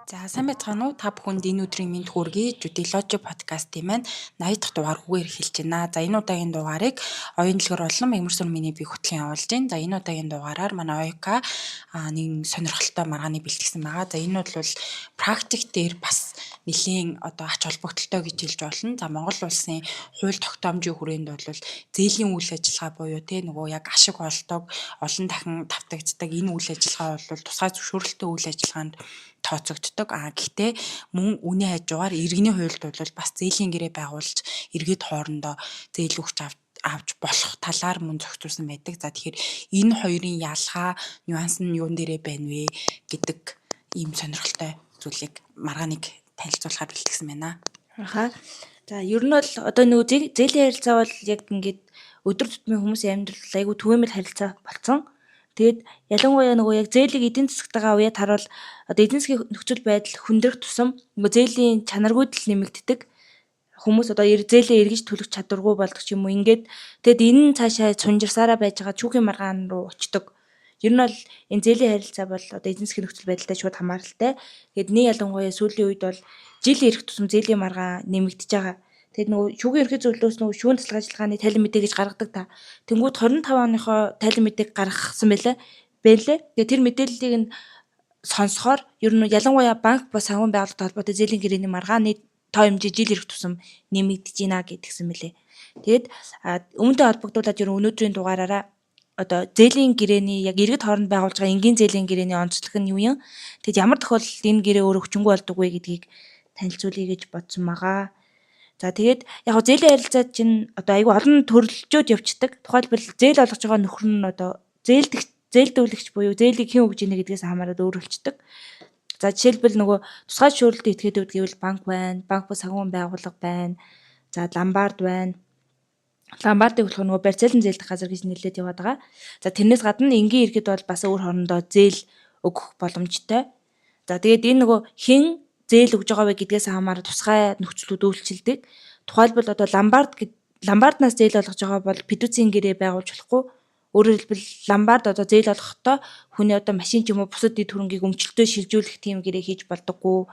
За, сайн байцгаана уу? Та бүхэнд энэ өдрийн мэнд хүргэе. Judilogy podcast-ийн маань 80 дахь дугаар үгээр эхэлж байна. За, энэ удаагийн дугаарыг оюун дэлгэр болон мягмар сүр миний бие хөтлөн явуулж байна. За, энэ удаагийн дугаараар манай Оюка нэг сонирхолтой маргааныг бэлтгэсэн байгаа. За, энэ бол практик дээр бас нэлээн одоо ач холбогдолтой гэж хэлж болно. За, Монгол улсын хууль тогтоомжийн хүрээнд бол зээлийн үйл ажиллагаа буюу те нөгөө яг ашиг олдог, олон дахин давтагддаг энэ үйл ажиллагаа бол тусгай зөвшөөрөлттэй үйл ажиллагаанд тооцогддог. А гэхдээ мөн үүний хажуугаар иргэний хуульд бол бас зээлийн гэрээ байгуулж иргэд хоорондоо зээл өгч авч болох талаар мөн зохицуулсан байдаг. За, тэгэхээр энэ хоёрын ялгаа, нюанс нь юун дээрээ байна вэ гэдэг ийм сонирхолтой зүйлийг маргааныг танилцуулахаар бэлтгэсэн байна. Аха. За, ер нь бол одоо нөгөө зээлийн харилцаа бол яг ингээд өдөр тутмын хүмүүсийн амьдрал айгүй түгээмэл харилцаа болсон. Тэгээд ялангуяа нөгөө яг зээлийг эдийн засагтайгаа уяад харуул одоо эдийн засгийн нөхцөл байдал хүндрэх тусам нөгөө зээлийн чанаргүйдэл нэмэгддэг. Хүмүүс одоо зээлээ эргэж төлөх чадваргүй болдог ч юм уу, ингээд тэгэд энэ нь цаашаа сунжирсаараа байж байгаа шүүхийн маргаан руу очдог. Ер нь бол энэ зээлийн харилцаа бол одоо эдийн засгийн нөхцөл байдалтай шууд хамааралтай. Тэгээд нэг ялангуяа сүүлийн үед бол жил ирэх тусам зээлийн маргаан нэмэгдэж байгаа. Тэгээд нөгөө шүүхийн ерөнхий зөвлөлөөс нөгөө шүүн тасалгаа ажиллагааны тайлан мэдээ гэж гаргадаг та. Тэнгүүд 25 оныхоо тайлан мэдээг гаргасан байлаа. Бэлээ. Тэгээд тэр мэдээллийг нь сонсохоор ер нь ялангуяа банк ба санхүүгийн байгууллагатай холбоотой зээлийн гэрээний маргааны тоо хэмжээ жил ирэх тусам нэмэгдэж байна гэдгсэн мэлээ. Тэгээд үүнтэй холбогдуулаад ер нь өнөөдрийн дугаараараа одоо зээлийн гэрээний яг иргэд хооронд байгуулж байгаа энгийн зээлийн гэрээний онцлог нь юу юм? Тэгэд ямар тохиолдолд энэ гэрээ өөрөө хүчингүй болдог вэ гэдгийг танилцуулъя гэж бодсон байгаа. За, тэгээд яг го зээлийн харилцаа чинь одоо айгүй олон төрөлжөөд явцдаг. Тухайлбал, зээл олгож байгаа нөхөр нь одоо зээлдэх зээлдүүлэгч буюу зээлийг хэн өгж ийнэ гэдгээс хамаарат өөрчлөлтдөг. За, жишээлбэл, нөгөө тусгай зөвшөөрлөлтөд этгээдүүд гэвэл банк байна, банк ба санхүүгийн байгууллага байна. За, ломбард байна. Ломбардыг болохоор нөгөө барьцаалан зээлдэх газар гэж нэрлээд яваад байгаа. За, тэрнээс гадна энгийн иргэд бол бас өөр хоорондоо зээл өгөх боломжтой. За, тэгээд энэ нөгөө хэн зээл өгж байгаа вэ гэдгээс хамаарат тусгай нөхцлүүд үйлчилдэг. Тухайлбал, одоо ломбард гэд ломбарднаас зээл олгож байгаа бол фидүүцийн гэрээ байгуулж болохгүй. Өөрөөр хэлбэл, ломбард одоо зээл олгохдоо хүний одоо машин ч юм уу бусад эд хөрөнгийг өмчлөлтөө шилжүүлэх тийм гэрээ хийж болдоггүй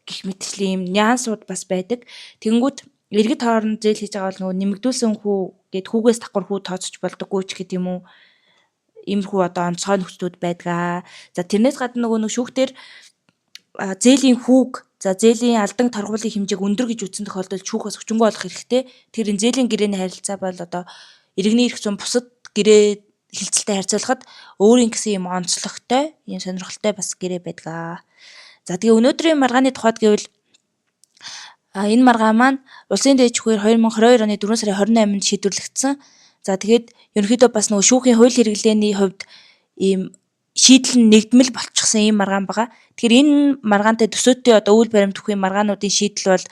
гэх мэтчлийн юм нюансууд бас байдаг. Тэнгүүт иргэд хооронд зээл хийж байгаа бол нөгөө нэмэгдүүлсэн хүү гэд хүүгээс давхар хүү тооцож болдоггүй ч гэдэг юм уу, иймэрхүү одоо онцгой нөхцлүүд байдаг. За, тэрнээс гадна нөгөө нэг шүүхтэр зээлийн хүүг, за, зээлийн алдан торгуулийн хэмжээг өндөр гэж үзсэн тохиолдолд шүүх бас хүчингүй болох хэрэгтэй. Тэр энэ зээлийн гэрээний харилцаа бол одоо иргэний эрх зүйн бусад гэрээ хэлцэлтэй харьцуулахад өөрийн гэсэн юм онцлогтой, юм сонирхолтой бас гэрээ байдаг. За, тэгээ өнөөдрийн маргааны тухайд гэвэл энэ маргаан маань Улсын дээд шүүхээр 2022 оны 4 сарын 28-нд шийдвэрлэгдсэн. За, тэгээд ерөнхийдөө бас нөгөө шүүхийн хууль хэрэглээний хувьд ийм шийдэл нь нэгдмэл болчихсон ийм маргаан байгаа. Тэгэхээр энэ маргаантай төсөөтэй одоо үйл баримт бүхий маргаануудын шийдэл бол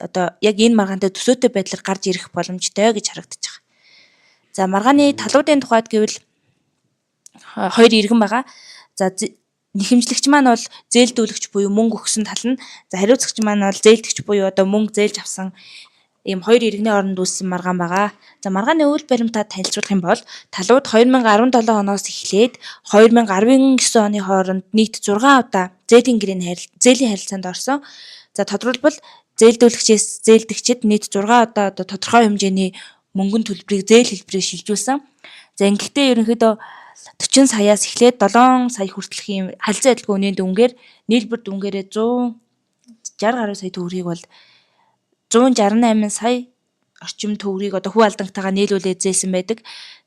одоо яг энэ маргаантай төсөөтэй байдлаар гарч ирэх боломжтой гэж харагдаж байгаа. За, маргааны талуудын тухайд гэвэл хоёр иргэн байгаа. За, нэхэмжлэгч маань бол зээлдүүлэгч буюу мөнгө өгсөн тал нь, за, хариуцагч маань бол зээлдэгч буюу одоо мөнгө зээлж авсан ийм хоёр иргэний оронд үүссэн маргаан байгаа. За, маргааны үйл баримтаа танилцуулах юм бол талууд 2017 оноос эхлээд 2019 оны хооронд нийт 6 удаа зээлийн гэрээний зээлийн харилцаанд орсон. За, тодорхойлбол, зээлдүүлэгчээс зээлдэгчид нийт 6 удаа одоо тодорхой хэмжээний мөнгөн төлбөрийг зээл хэлбэрээр шилжүүлсэн. За, ингэхдээ ерөнхийдөө 40 саяас эхлээд 7 сая хүртэлх ийм харилцан адилгүй үнийн дүнгээр нийлбэр дүнгээрээ 160 гаруй сая төгрөгийг бол 168 сая орчим төгрөгийг одоо хүү алдангатайгаа нийлүүлээд зээлсэн байдаг.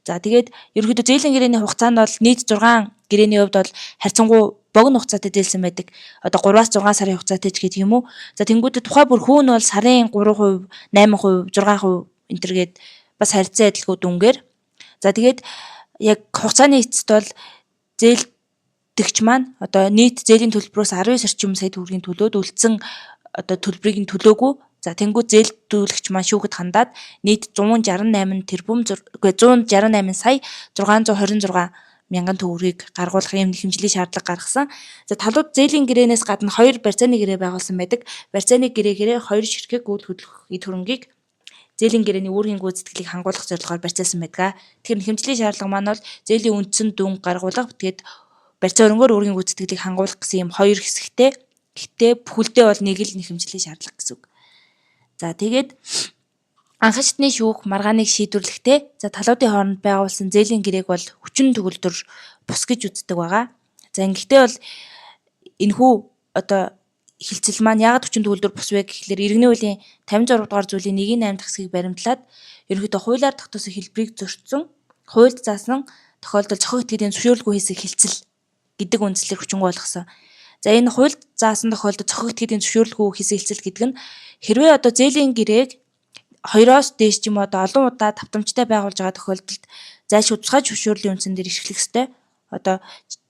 За, тэгээд ерөнхийдөө зээлийн гэрээний хугацаанд бол нийт 6 гэрээний хувьд бол харьцангуй богино хугацаатай зээлсэн байдаг. Одоо 3-аас 6 сарын хугацаатай ч гэдэг юм уу. За, тэнгуүдээ тухай бүр хүү нь бол сарын 3%, 8%, 6% энэ төр гээд бас харьцан адилгүй дүнгээр. За, тэгээд яг хугацааны эцэст бол зээлдэгч маань одоо нийт зээлийн төлбөрөөс 19 орчим сая төгрөгийн төлөөд үлдсэн одоо төлбөрийг нь төлөөгүй. За, тэнгуү зээлдүүлэгч маань шүүхэд хандаад нийт 168 тэрбум, үгүй, 168 сая 626 мянган төгрөгийг гаргуулах юм хэмжлийн шаардлага гаргасан. За, талууд зээлийн гэрээнээс гадна хоёр барьцааны гэрээ байгуулсан байдаг. Барьцааны гэрээгээрээ хоёр ширхэг үйл хөдлөх эд хөрөнгийг зээлийн гэрээний үүргийн гүйцэтгэлийг хангуулах зорилгоор барьцаалсан байдаг. Тэгэхээр хэмжлийн шаардлага маань бол зээлийн үндсэн дүн гаргуулах, тэгээд барьцаа өрөнгөөр үүргийн гүйцэтгэлийг хангуулах гэсэн юм хоёр хэсэгтэй Гэхдээ бүхэлдээ бол нэг л нэхэмжлийн шаардлага гэсэн үг. За тэгээд анхан шатны шүүх маргааныг шийдвэрлэхдээ за талуудын хооронд байгуулсан зээлийн гэрээг бол хүчин төгөлдөр бус гэж үздэг байгаа. За ингэхдээ бол энэхүү одоо хэлцэл маань яагаад хүчин төгөлдөр бус вэ гэхлээр иргэний хуулийн 56 дугаар зүйлийн 1-8 дахь хэсгийг баримтлаад ерөнхийдөө хуулиар тогтоосон хэлбэрийг зөрчсөн, хуульд заасан тохиолдолд зохих этгээдийн зөвшөөрлгүй хийсэн хэлцэл гэдэг үндслээр хүчингү болгосон. За энэ хуульд заасан тохиолдолд зохих этгээдийн зөвшөөрлгүй хийсэн хэлцэл гэдэг нь хэрвээ одоо зээлийн гэрээг 2-оос дээш ч юм уу одоо олон удаа давтамжтай байгуулж байгаа тохиолдолд зайлшгүй тусгай зөвшөөрлийн үндсэн дээр эрхлэх ёстой. Одоо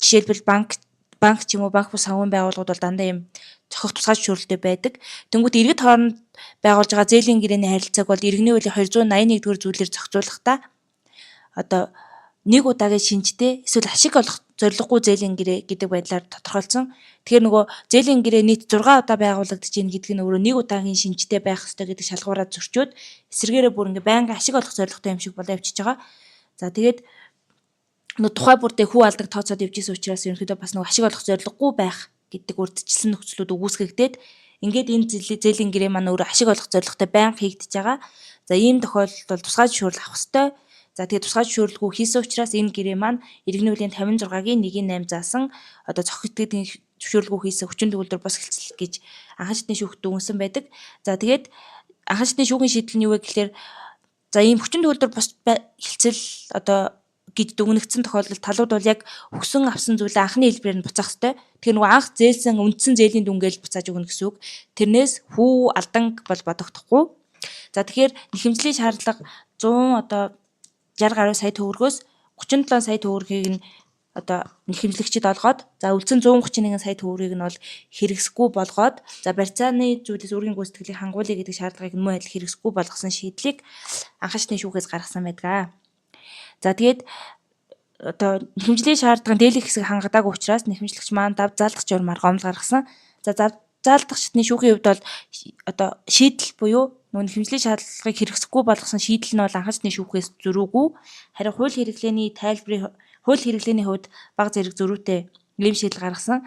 жишээлбэл банк ч юм уу банк бус санхүүгийн байгууллагууд бол дандаа ийм зохих тусгай зөвшөөрлөлтэй байдаг. Тэнгүүт иргэд хооронд байгуулж байгаа зээлийн гэрээний харилцааг бол иргэний хуулийн 281 дугаар зүйлээр зохицуулахдаа одоо нэг удаагийн шинжтэй эсвэл ашиг олох зорилгогүй зээлийн гэрээ гэдэг байдлаар тодорхойлсон. Тэгэхээр нөгөө зээлийн гэрээ нийт 6 удаа байгуулагдаж байна гэдэг нь өөрөө нэг удаагийн шинжтэй байх ёстой гэдэг шалгуураа зөрчөөд эсрэгээрээ бүр ингээ байнгын ашиг олох зорилготой юм шиг болоо явчихж байгаа. За тэгээд нөгөө тухай бүр дээр хүү алдаг тооцоод явж исэн учраас ерөнхийдөө бас нөгөө ашиг олох зорилгогүй байх гэдэг урдчилсан нөхцлүүд үүсгэгдээд ингээд энэ зээлийн гэрээ маань өөрөө ашиг олох зорилготой байнга хийгдэж байгаа. За ийм тохиолдолд бол тусгай зөвшөөрөл авах ёстой. За тэгээд тусгай зөвшөөрлгүй хийсэн учраас энэ гэрээ маань иргэний хуулийн 56-гийн 1-8 заасан одоо зохих этгээдийн зөвшөөрлгүй хийсэн хүчин төгөлдөр бус хэлцэл гэж анхан шатны шүүхт дүгнсэн байдаг. За тэгээд анхан шатны шүүхийн шийдэл нь юу вэ гэхлээр за ийм хүчин төгөлдөр бус хэлцэл одоо гэж дүгнэгдсэн тохиолдолд талууд бол яг өгсөн авсан зүйлээ анхны хэлбэрээр нь буцаах ёстой. Тэгэхээр нөгөө анх зээлсэн үндсэн зээлийн дүнгээл буцааж өгнө гэсэн үг. Тэрнээс хүү алданг бол бодогдохгүй. За тэгэхээр нэхэмжлийн шаардлага 100 одоо 60 гаруй сая төгрөгөөс 37 сая төгрөгийг нь одоо нэхэмжлэгчид олгоод за үлдсэн 131 сая төгрөгийг нь бол хэрэгсэхгүй болгоод за барьцааны зүйлээс үүргийн гүйцэтгэлийг хангуулъя гэдэг шаардлагыг мөн адил хэрэгсэхгүй болгосон шийдлийг анхан шатны шүүхээс гаргасан байдаг. За тэгээд одоо нэхэмжлийн шаардлагын дээлэх хэсэг хангадаагүй учраас нэхэмжлэгч маань дав заалдах журмаар гомдол гаргасан. За заалдах шатны шүүхийн хувьд бол одоо шийдэл буюу нөгөө нэхэмжлийн шаардлагыг хэрэгсэхгүй болгосон шийдэл нь бол анхан шатны шүүхээс зөрүүгүй. Харин хууль хэрэглээний тайлбарын хууль хэрэглээний хувьд бага зэрэг зөрүүтэй ийм шийдэл гаргасан.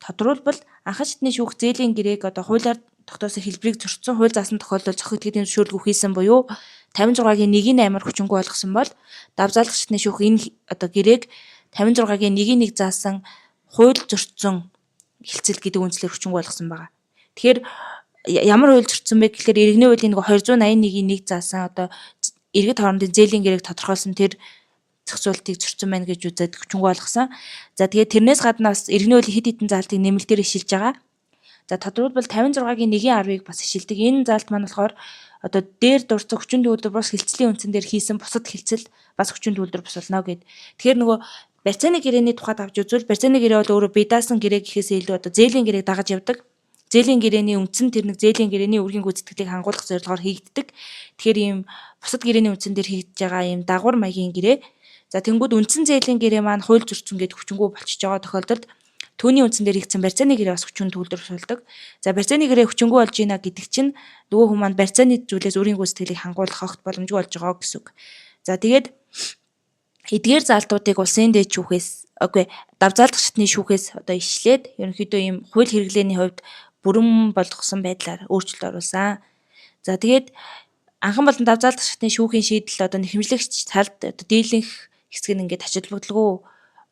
Тодруулбал анхан шатны шүүх зээлийн гэрээг одоо хуулиар тогтоосон хэлбэрийг зөрчсөн хууль заасан тохиолдолд зохих этгээдийн зөвшөөрлгүй хийсэн буюу 56-гийн 1-8-аар хүчингү болгосон бол давзаалах шатны шүүх энэ одоо гэрээг 56-гийн 1-1 заасан хууль зөрчсөн хэлцэл гэдэг үндслээр хүчингү болгосон байгаа. Тэгэхээр ямар хууль зөрчсөн бэ гэхлээр иргэний хуулийн нөгөө 281-ийн 1 заасан одоо иргэд хоорондын зээлийн гэрээг тодорхойлсон тэр зохицуултыг зөрчсөн байна гэж үзээд хүчингү болгосон. За тэгээд тэрнээс гадна бас иргэний хуулийн хэд хэдэн заалтыг нэмэлтээр ишилж байгаа. За тодорхойлбол 56-гийн 1-10-ыг бас ишилдэг. Энэ заалт маань болохоор одоо дээр дурдсан хүчин төгөлдөр бус хэлцлийн үндсэн дээр хийсэн бусад хэлцэл бас хүчин төгөлдөр бус болно гэд. Тэгэхээр нөгөө барьцааны гэрээний тухайд авч үзвэл барьцааны гэрээ бол өөрөө бие даасан гэрээ гэхээсээ илүү одоо зээлийн гэрээг дагаж явдаг. Зээлийн гэрээний үндсэн тэр нэг зээлийн гэрээний үүргийн гүйцэтгэлийг хангуулах зорилгоор хийгддэг. Тэгэхээр ийм бусад гэрээний үндсэн дээр хийгдэж байгаа ийм дагвар маягийн гэрээ. За тэнгууд үндсэн зээлийн гэрээ маань хууль зөрчсөн гээд хүчингү болчихж байгаа тохиолдолд түүний үндсэн дээр хийгдсэн барьцааны гэрээ бас хүчин төгөлдөр суулдаг. За барьцааны гэрээ хүчингү болж байна гэдэг чинь нөгөө хүн маань барьцааны зүйлээс өөрийн гүйцэтгэлийг хангуулах огт боломжгүй болж байгаа гэсэн үг. За тэгээд эдгээр заалтуудыг улсын дээд шүүхээс үгүй давзаалдах шатны шүүхээс одоо ишлээд ерөнхийдөө ийм хууль хэрэглээний хувьд бүрэн болгосон байдлаар өөрчлөлт оруулсан. За тэгээд анхан болон давзаалдах шатны шүүхийн шийдэл одоо нэхэмжлэгч талд одоо дийлэнх хэсэг нь ингээд ач холбогдолгүй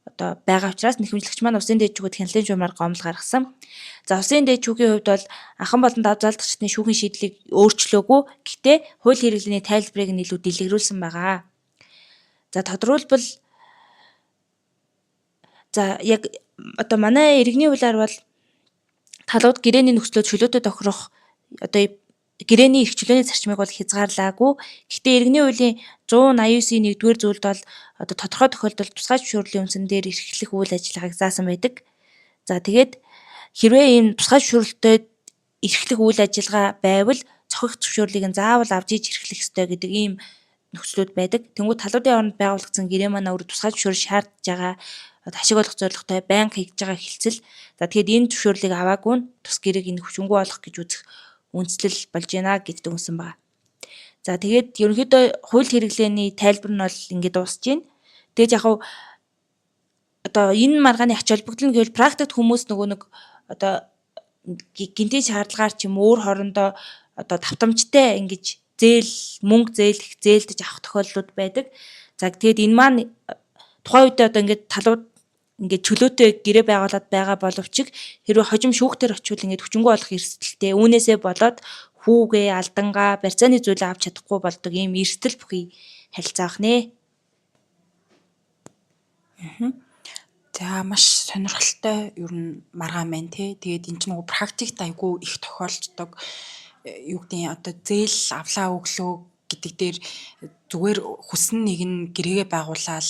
одоо байгаа учраас нэхэмжлэгч маань улсын дээд шүүхэд хяналын журмаар гомдол гаргасан. За улсын дээд шүүхийн хувьд бол анхан болон давзаалдах шатны шүүхийн шийдлийг өөрчлөөгүй. Гэхдээ хууль хэрэглээний тайлбарыг нь илүү дэлгэрүүлсэн байгаа. За тодруулбал за яг одоо манай иргэний хуулиар бол талууд гэрээний нөхцлөд чөлөөтэй тохирох одоо гэрээний эрх чөлөөний зарчмыг бол хязгаарлаагүй. Гэхдээ иргэний хуулийн 189-ийн 1-р зүйлд бол одоо тодорхой тохиолдолд тусгай зөвшөөрлийн үндсэн дээр эрхлэх үйл ажиллагааг заасан байдаг. За тэгээд хэрвээ ийм тусгай зөвшөөрлөлтөд эрхлэх үйл ажиллагаа байвал цохих зөвшөөрлийг нь заавал авч иж эрхлэх ёстой гэдэг ийм нөхцлүүд байдаг. Тэнгүүд талуудын хооронд байгуулагдсан гэрээ маань өөрөө тусгай зөвшөөрөл шаардж байгаа ашиг олох зорилготой байнга хийгдэж байгаа хэлцэл. За тэгэхээр энэ зөвшөөрлийг аваагүй нь тус гэрээг энэ хүчингү олох гэж үзэх үндслэл болж байна гэж дүгнсэн байна. За тэгээд ерөнхийдөө хууль хэрэглээний тайлбар нь бол ингээд дуусж байна. Тэгээд яг одоо энэ маргааны ач холбогдол нь гэвэл практикт хүмүүс нөгөө нэг одоо гинтийн шаардлагаар ч юм өөр хорондоо одоо давтамжтай ингэж зээл мөнгө зээлэх зээлдэж авах тохиолдлууд байдаг. За тэгээд энэ маань тухайн үедээ одоо ингээд талууд ингээд чөлөөтэй гэрээ байгуулад байгаа боловч хэрвээ хожим шүүхтэр очивол ингээд хүчингү болох эрсдэлтэй. Үүнээсээ болоод хүүгээ, алдангаа, барьцааны зүйлээ авч чадахгүй болдог ийм эрсдэл бүхий харилцаа ах нэ. За маш сонирхолтой ер нь маргаан байна те. Тэгээд энэ чинь нөгөө практикт айгүй их тохиолддог. Юу гэдгийг одоо зээл авлаа өглөө гэдэг дээр зүгээр хүссэн нэг нь гэрээгээ байгуулаад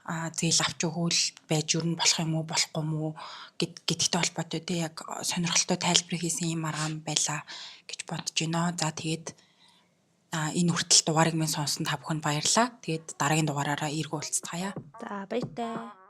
зээл авч өгөөл байж ер нь болох юм уу болохгүй юм уу гэдэгтэй холбоотой те яг сонирхолтой тайлбар хийсэн юм маргаан байлаа гэж бодож байна. За тэгээд энэ хүртэл дугаарыг минь сонсон та бүхэнд баярлалаа. Тэгээд дараагийн дугаараараа эргүү уулзцгаая. За баяртай.